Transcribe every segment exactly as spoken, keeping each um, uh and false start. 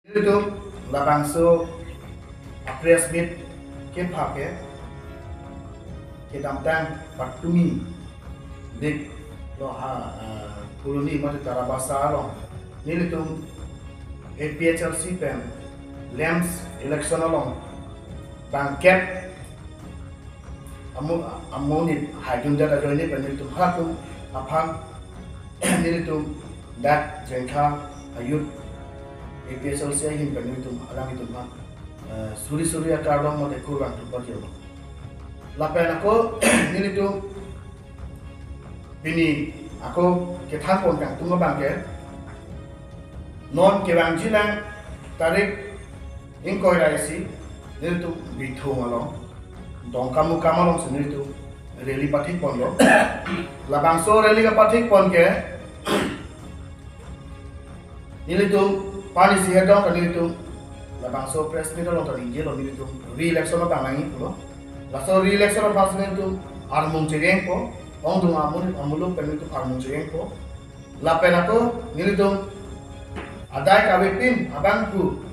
Nelitum labangso a press meet kepha ke kedamtang patumi dik lo ha, ah, Phuloni mate Tarabasa along nelitum A P H L C pen LAMPS election along bangkep amu amonit haidundet ajoine pen nelitum halatum aphan nelitum dak Jengkha a-youth A P H L C ahin pen nelitum alanglitum ha, eh, suri suri akardom mate kurvangthu pajirlo. Lapen ako nelitum pini ako kethan pon kangtung abang ke non kevangjilang tarik ingkoi ra isi nelitum Bithung along Dongkamukam alongsi nelitum rally pathik ponlo. Labangso rally kapathik pon ke nelitum pani si hedong ke nelitum labangso press meet along ta ningjelo, nelitum re-election abang nangji pulo. Laso re-election abang si nelitum armung chegengpo, ongdung amun amuluk pen nelitum armung chegengpo. Lapen ako nelitum adai kavepin abangphu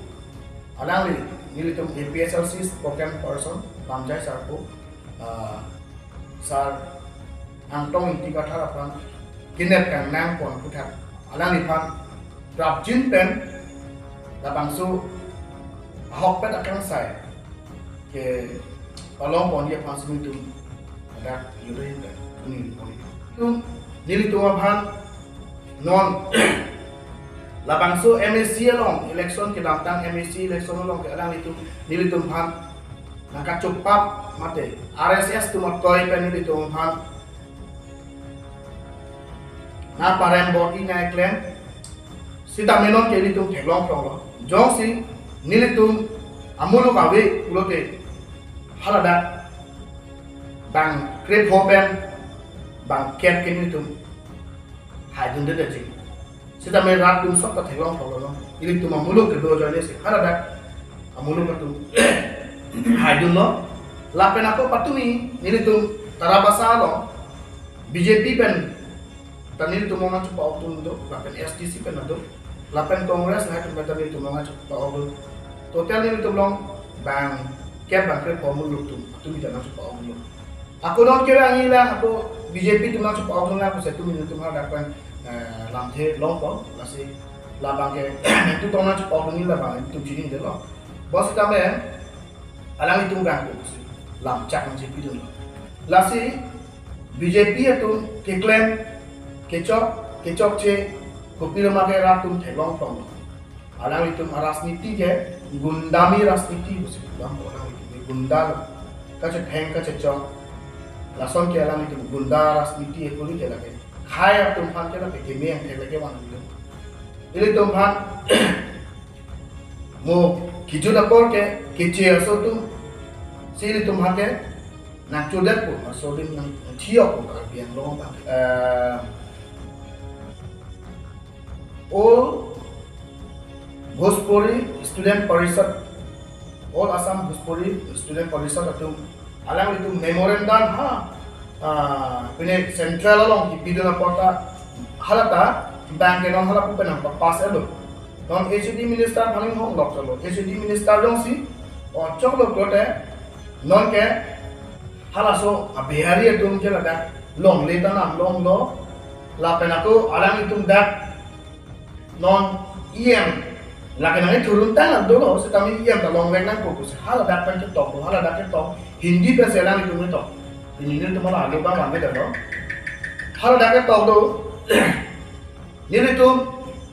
alangli nelitum A P H L C spokesperson Lamjai Sarpo, ah, Sar Angtong Ingti Kathar aphan kenep kangnang pon aphuthak alangliphan prapjin pen labangso ahokpet akangsai kepalong ponji aphan si nelitum dak yuri pen kuning pon. Tum nelitum aphan non labangso M A C along election kedamtang M A C election along ke alanglitum nelitum aphan nangkachopap mate R S S atum atoi pen nelitum aphan nangparem bor-i nangklem sitame non ke nelitum theklong phlonglo. Jongsi nelitum amuluk ave pulote haladak bang krepho pen bangkep ke nelitum haidundetji. Sitame rat atum sok ta theklong phlonglo. Nelitum amuluk kedo ajoine si haladak amuluk atum haidunlo. Lapen ako patumi nelitum Tarabasa along B J P pen ta nelitum along nangchepa-okdun do, lapen S D C pen do, lapen Congress lahai atum pen ta nelitum along nangchepa-okdun. Total nelitum along bangkep bangkrepho amuluk atum, atum ta nangchepa-okdun. Ako non kevangjilang ako B J P atum nangchepa-okdun lang ako si atum nelitum haladak pen, eh, lamthe longpo, lasi labang ke nelitum tong nangchepa-okdunji labang nelitum chinidetlo. Bonsitame alanglitum bang ko si lamchak nangchepidunlo. Lasi B J P atum keklem kechok kechokche kopilo ma ke rat atum theklong phlonglo. Alanglitum arajniti ke gundami rajniti pusi pulang alanglitum ke gunda lo. Kachetheng kachechok. Lason ke alanglitum gunda rajniti ekuri ke lake. Khai atum aphan ke lake keme angthek lake van lo. Ilitum aphan mo kijut apor ke keche aso atum si ilitum aphan ke nangchodetpo, aso adim nangthiyokpo Karbi Anglong abang. Eh, All Bhojpuri Student Parishad, All Assam Bhojpuri Student Parishad atum alanglitum memorandum ha, ah, pine central along kipidun apot ta halata bang ke non hala pu pen nangpa-pass etlo. Non H A D minister aphan inghonglok cholo. H A D minister jongsi ochoklo pulote non ke halaso a-Bihari atum ke ladak longle ta nam longlo. Lapen ako alanglitum dak non E M lake nangthurun tang dolo, sitame E M ta longvek nangpo pusi haladak pen ketok do, haladak ketok Hindi pen si alanglitum ketok. Hindi atum hala alo bang bang ketok do. Haladak ketok do. Nelitum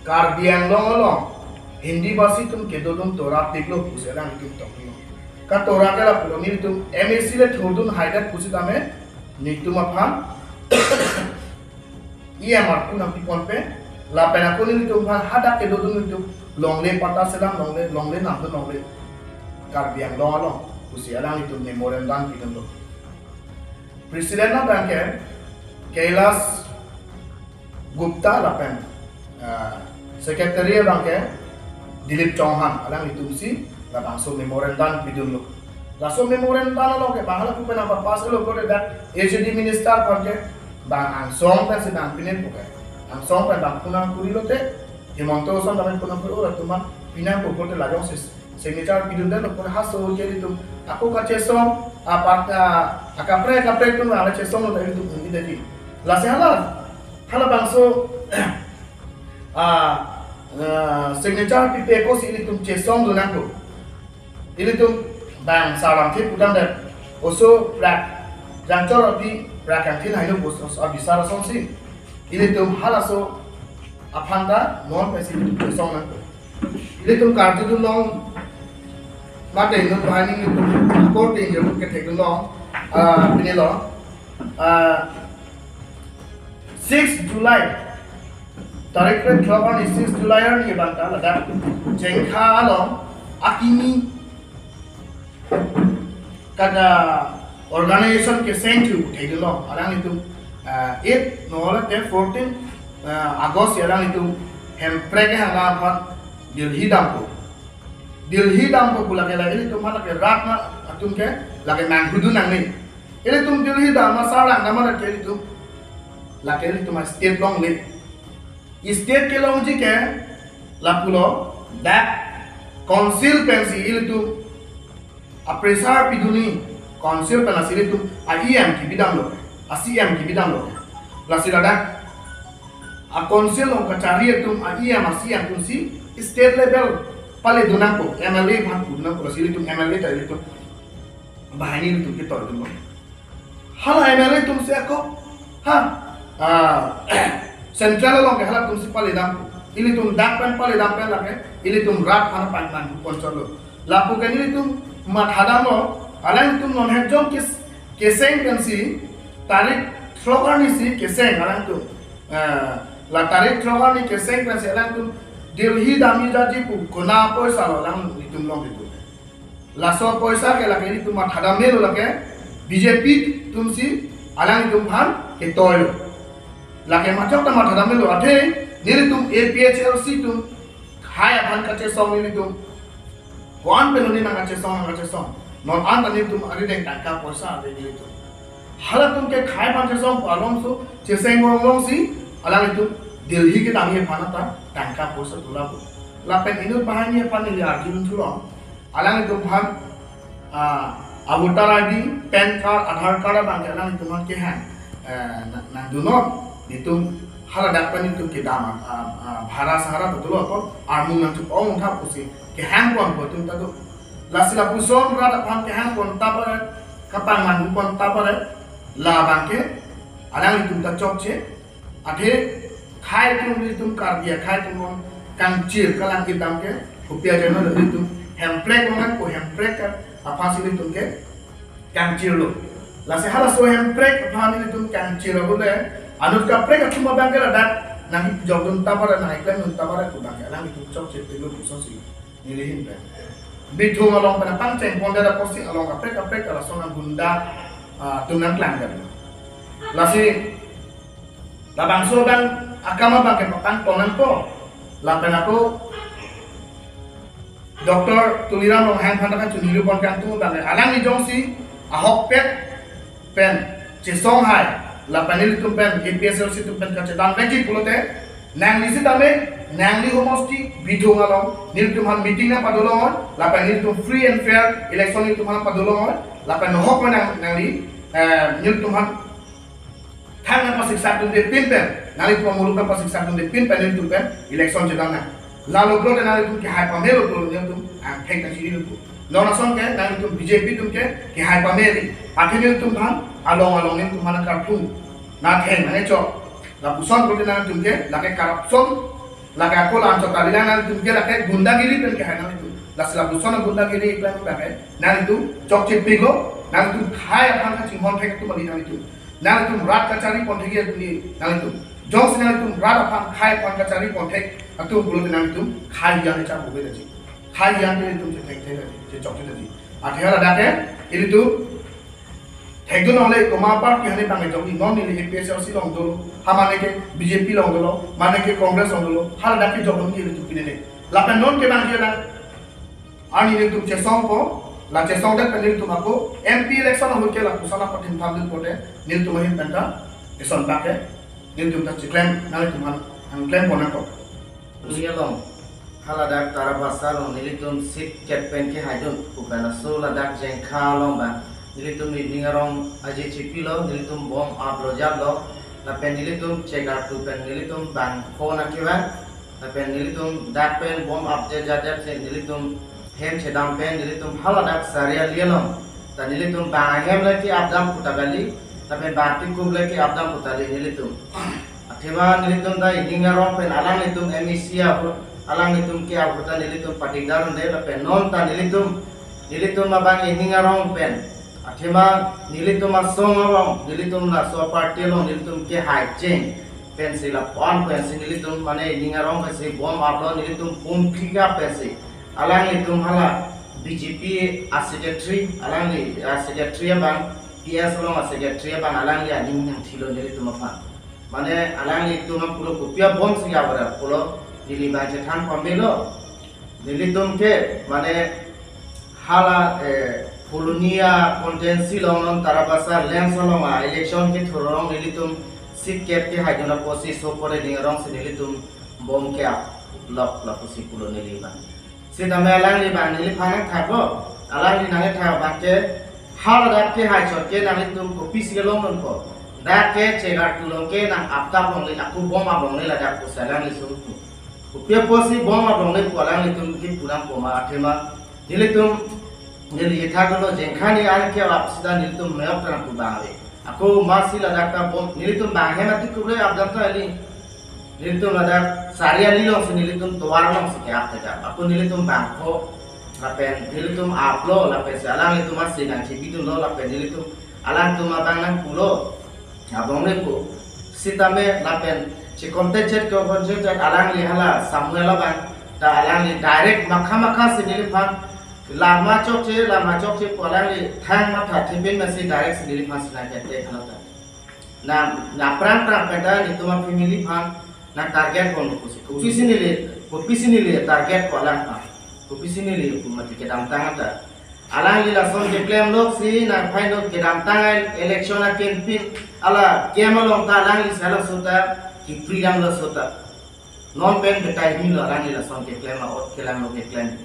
Karbi Anglong along Hindi bhasi atum kedodun tora piklo pusi alanglitum toklo. Ka tora ke lapulo, nelitum M A C le thurdun haidet pusitame nelitum aphan E M arpu nangpiponpe, lapen ako nelitum aphan hadak kedodun nelitum longle patta selam, longle, longle namdun, longle Karbi Anglong along pusi alanglitum memorandum pidunlo. President abang ke Kailash Gupta lapen, ah, secretary abang ke Dilip Chauhan, alanglitum si labangso memorandum pidunlo. Laso memorandum along ke bang hala pu pen nangpa-pass lo pulote dak H A D minister aphan ke bang angsong pen si bang pinetpo ke. Angsong pen bang phone nangkuri lote, Himanta Biswa Sarma bang phone nangkuri, ora atum aphan pinangpo pulote la jongsi signature pidunde lo pulote halaso ke ilitum ako kachesong, apart, ah, akaprek akaprek atum hala chesonglo ta ilitum undedetji. Lasi hala, halabangso, ah, ah, signature pipe akosi ilitum chesongdun nangpo. Ilitum bang sar lamthe pudamdet, oso prak jangchor api prak kangthin haino bos os abisar asonsi ilitum halaso aphanta non pensi ilitum chesong nangpo. Ilitum karjudun long mate inut banghini ilitum akor tin ilitum kethekdun long, ah, pini lo, ah, six July, tarik kre throk arni six July arni abangta ladak Jengkha along akimi kada organization keseng thu thekdun long, alanglitum, ah, eight nohole te fourteen, ah, August alanglitum Hemprek hangla aphan Delhi dampo. Delhi dampo pu lake la ilitum aphan lake rat ma atum ke lake nanghudun nangne. Ilitum Delhi dam ma sarlang dam ma lake ilitum, lake ilitum a-state longle. State kelongji ke lapulo, dak council pensi ilitum a-pressure pidunji, council pen lasi ilitum a-E M kebi damlo, a-C M kebi damlo. Lasi ladak a-council along kachari atum a-E M a-C M atumsi state level paledun nangpo, M L A aphan pudun nangpo, lasi ilitum M L A ta ilitum banghini ilitum ketoidunlo. Hala M L A atumsi ako, ha, ah, central along ke halatumsi paledam. Ilitum dak pen paledam pen lake ilitum rat aphan pangman ponchotlo. Lapu ke ilitum mathadamlo, alanglitum non het jong kes-, keseng pensi tarik throk arnisi keseng alanglitum. Ah, la tarik throk arni keseng pensi alanglitum Delhi damji jaji pu kona poisa lo alanglitum longlepo. Laso poisa ke lake ilitum mathadam melo, lake B J P atumsi alanglitum aphan ketoilo. Lake machok ta mathadam melo, athe nelitum A P H L C atum khei aphan kachesong nelitum. Ko-an pen neli nangkachesong, nangkachesong. Non anta nelitum arideng tangka poisa ave nelitum. Halatum ke khei aphan chesong pu alongso cheseng alongsi alanglitum Delhi kedamji aphan ta tangka poisa tulapo. Lapen inut banghini aphan neli arjudun thulong. Alanglitum aphan, ah, a-voter I D, PAN card, Aadhaar card abang ke alanglitum aphan kehang, eh, na-, nangdunnon, nelitum haladak pen nelitum kedam, ah, ah, bhara sahara ta dolo apot armung nangchup ong tha pusi kehang pon pu atum ta do. Lasi lapuson rat aphan kehang pon ta pare, kapangman pon ta pare, labang ke alanglitum ta chokche, athe khei atum nelitum Karbi akhei atum along kangchir kalang kedam ke, kopi ajoine nelitum Hemprek along ko Hemprek aphansi nelitum ke kangchirlo. Lasi halaso Hemprek aphan nelitum kangchir ahut le, anut kaprek atum abang ke ladak nangkejokdun ta pare, nangkeklemdun ta pare pu abang ke alanglitum chokchepiklo pusonsi neli ahin pen. Bithung along pen apangcheng pondet apotsi along kaprek kaprek lason agunda, ah, atum nangklangdet. Lasi labangso abang akam abang ke patang tonang po. Lapen ako Doctor Tuliram Ronghang aphan ta kachoningri pon kangtung abang ke, alangli jongsi ahokpet pen chesong hai, lapen nelitum pen A P H L C atum pen kachedam vekji pulote, nangli sitame, nangli homosti Bithung along nelitum aphan meeting nangpadolong oi, lapen nelitum free and fair election nelitum aphan padolong oi, lapen nohok oi nang, nangli, eh, nelitum aphan thang nangpasiksakdunde pin pen, nanglitum amuluk nangpasiksakdunde pin pen nelitum pen election chedam nang. Lalo pulote nanglitum kehai pamelo pulo nelitum angthek nangchini nelitum. Non ason ke nanglitum B J P atum ke kehai pameri. Athe nelitum aphan along along nelitum aphan nangkarthung, nangtheng nangkechok. Lapuson pulote nanglitum ke lake corruption, lake ako la-anchot kalilang, nanglitum ke lake gundagiri pen kehai nanglitum. Lasi lapuson gundagiri pen lake nanglitum chokchepiklo, nanglitum khei aphan kachinghon thek atum kali nanglitum. Nanglitum rat kachari pon thekji atum kali nanglitum. Jongsi nanglitum rat aphan khei aphan kachari pon thek atum pulote nanglitum khei ajan chap ove daji. Khei ajan ke ilitum chetheng thek daji, chechok thek daji. Athe haladak ke ilitum thekdun longle, komat party hane bang ejok, non neli A P H L C along dolo, ha mane ke B J P along dolo, mane ke Congress along dolo, haladak ke jokdun ke ilitum pinene. Lapen non ke bang je lang arni nelitum chesongpo, la chesongdet pen nelitum ako M P election ahut ke lapuson apatin phamdun pote, nelitum ahin pen ta eson bak ke nelitum ta chiklem, nanglitum aphan nangklem pon nangkok. Uli along Haladak Tarabasa along nelitum seat kep pen kehaidun pu pen laso ladak Jengkha along abang nelitum evening arong aje chipilo, nelitum bom aplo jatlo, lapen nelitum chegar tu pen nelitum bangpho nangkevang, lapen nelitum dak pen bom apje jatjat si nelitum hem chedam pen nelitum haladak Sariali along ta nelitum bang ahem le ke-apdam pu ta kali, lapen bang tikup le ke-apdam pu ta kali nelitum. Athema nelitum ta evening arong pen alanglitum M A C ahut alanglitum ke ahut ta nelitum patikdar unde, lapen non ta nelitum, nelitum abang evening arong pen athema nelitum asong along nelitum laso party along nelitum kehai cheng pensi lapu-an pensi nelitum mane evening arong pensi bom aplo, nelitum pum phika pensi alanglitum hala B J P a-secretary, alangli a-secretary abang, P S along a-secretary abang alangli aning nangthilo nelitum aphan. Mane alanglitum pulo kopi abom si abar pulo, neli bang chethan pamelo. Nelitum ke mane hala, eh, Phuloni a-constituency along non Tarabasa Lens along a-election kethur along nelitum seat kep kehaidun apotsi so pore ding arong si nelitum bom ke-aplok lapusi pulo neli bang. Sitame alangli bang neliphan nangthaklo, alangli nangkethak abang ke haladak kehai chot ke nanglitum kopisi kelong nonpo. Dak ke chegar tu along ke nang aptap longle, ako bom aplongle ladak pusi alangli sungtu. Kopi apotsi bom aplongle pu alanglitum kipu nangpo ma athema nelitum neli ithak lo Jengkha ni an ke ap sita nelitum meyok terang pu bang ave. Ako masi ladak ta bom nelitum bang hem ati kuble apdam ta kali. Nelitum ladak Sariali along si nelitum tovar along si ke-ap ta jat. Ako nelitum bangpho lapen nelitum aplo lapen si alanglitum asi nangchibidunlo lapen nelitum alangtum abang nangpulo. Abang le pu. Sitame lapen chekonte chet ko konche chet alangli hala Samuel abang ta alangli direct makha makha si neliphan lama chokche, lama chokche pu alangli thang matha thepin masi direct si neliphan si nangkete hala ta. Na, na prang prang pen ta nelitum a-family aphan nang target pon pusi. Kopisi neli, kopisi neli target pu alang aphan. Kopisi neli pu mati kedamtang ta. Alangli lason keklem lok si nang final kedamtang election a-campaign hala camp along ta alangli sala sota kipri damlo sota. Non pen betai hini lo alangli lason keklem a-ot kelang lo keklem.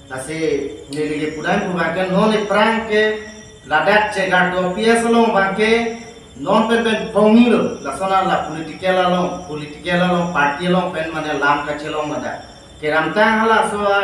Lasi neli kepu dam pu abang ke non ephrang ke ladak chegar tu P S along abang ke non pen pen phongni lo. Lason hala political along, political along, party along pen mane lam kachelong ladak. Kedamtang halaso a,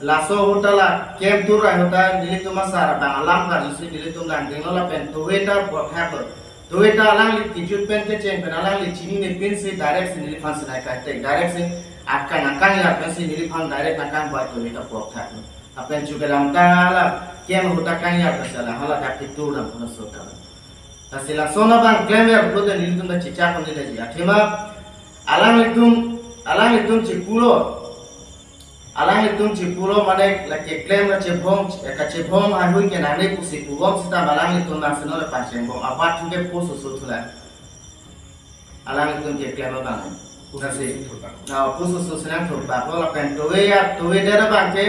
laso ahut ta la camp tur ahut ta nelitum asar abang alam karjusi nelitum dang dinglo lapen tovar ta porthak lo. Tovar ta alangli kejut pen kecheng pen alangli chinine pensi direct si neliphan si nangkangte, direct si akan nangkangjak pensi neliphan direct nangkangbai tovar ta porthak lo. Lapen chu kedamtang hala camp ahut ta kangjak pensi alang haladak ketur dam puna sota. Lasi lason abang klem ya pulote nelitum ta chichak kami daji. Athema alanglitum, alanglitum chipulo. Alanglitum chipulo mane la keklem la chebhong, kachebhong ahui ke nangne pusi pubom sita alanglitum nang seno le pacheng bom. Abat thu ke pusu su thula. Alanglitum keklem abang. Pusu su si thurpak. Na pusu su si nang thurpak. Lo lapen tovar ya, tovar der abang ke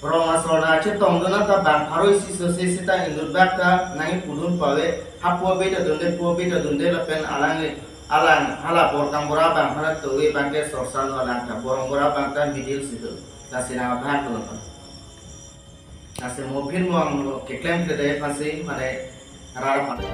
rong asor nang chetongdun ta bang pharo isi so si sita inut bak ta nangpudun pave. Hapu abe ta dunde, pu abe ta dunde lapen alangli alang hala Borkang Bora abang hala tovar abang ke sorsan lo alang ta, Borong Bora abang ta middle si do. Lasi nang abang lo. Lasi mo phin mo ang lo keklem kede pasi mane rara pasi.